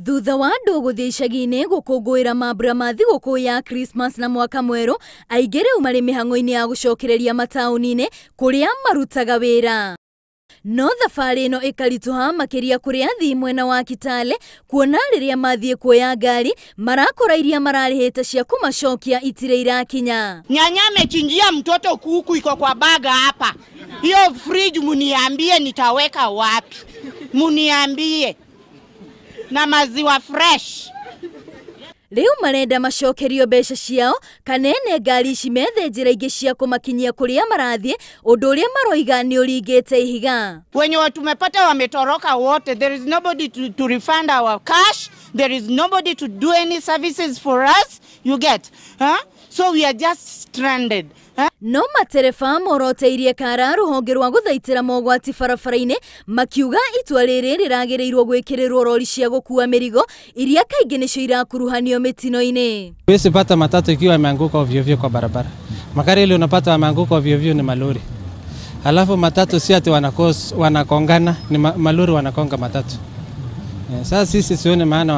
Thutha wa andũ gũthiĩ icagi-inĩ gũkũngũĩra mambura ma thigũkũ ya Christmas na mwaka mwerũ, aingĩ rĩu marĩ mĩhang'o-inĩ ya gũcokereria mataũni-inĩ kũrĩa marutaga wĩra. No thabarĩ ĩno ĩkaritũha makĩria kũrĩ athii mwena wa Kitale, kuona rĩrĩa mathiĩ kuoya ngari marakora iria mararĩhĩte cia kũmacokia itirĩ irakinya. Nyanya amechinjia mtoto kuku iko kwa baga hapa. Hiyo fridge muniambie nitaweka wapi? Muniambie. Na maziwa fresh. Rĩu marenda macokerio mbeca ciao kana ene ngari ici methe njĩra ingĩ cia kũmakinyia kũrĩa marathiĩ, ũndũ ũrĩa maroiga nĩ ũringĩte ihiga. Wenye tumepata wametoroka wote. There is nobody to refund our cash. There is nobody to do any services for us. You get? Huh? So we are just stranded. Huh? No matereba moroteirie kara rũhonge rwa gũthaitĩra mogwati barabara-inĩ makiuga itua rĩrĩ rĩragĩrĩirwo gwĩkĩrĩrwo rori cia gũkua mĩrigo iria kaingĩ nĩcio irakuruhanio mĩtino-inĩ. Huwezi pata matatu ikiwa yameanguka ovyo ovyo kwa barabara. Magari ile unapata yameanguka ovyo ovyo ni malori. Halafu matatu si ati wanakongana, ni malori wanakonga matatu. Sasa sisi sione maana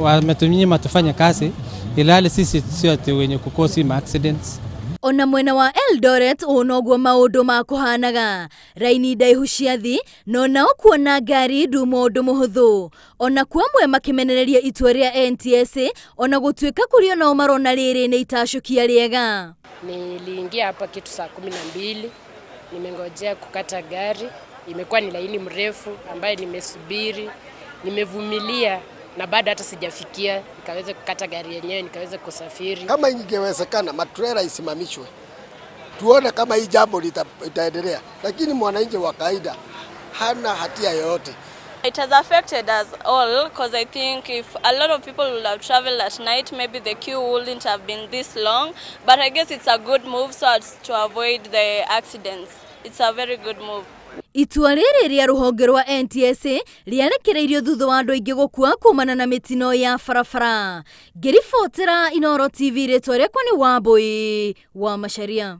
wametunyima tufanye kazi ilhali sisi sio ati wenye kukosi ma accidents. Ona mwena wa Eldoret ũũ noguo maũndũ makũhanaga. Raini ndaihu cia thĩ no nao kuona ngari nduma ũndũ mũhũthũ. Ona kwa amwe makĩmenereria itua rĩa NTSA ona gũtuĩka kũrĩ onao marona rĩrĩ nĩ itacũkia rĩega. Niliingia hapa kitu saa 12, nimengojea kukata gari, imekuwa ni laini mrefu ambaye nimesubiri, nimevumilia na bado hata sijafikia nikaweze kukata gari yenyewe nikaweze kusafiri. Kama ingewezekana matrela isimamishwe tuone kama hii jambo litaendelea, lakini mwananchi wa kawaida hana hatia yoyote. It has affected us all because I think if a lot of people would have traveled at night, maybe the queue wouldn't have been this long. But I guess it's a good move so as to avoid the accidents. It's a very good move. Itua rĩrĩ rĩa rũhonge rwa NTSA rĩarekereirio thutha wa andũ aingĩ gũkua kumana na mĩtino ya barabara. Ngĩribotera Inooro TV, rĩtwa rĩakwa nĩ Wambui wa Macharia.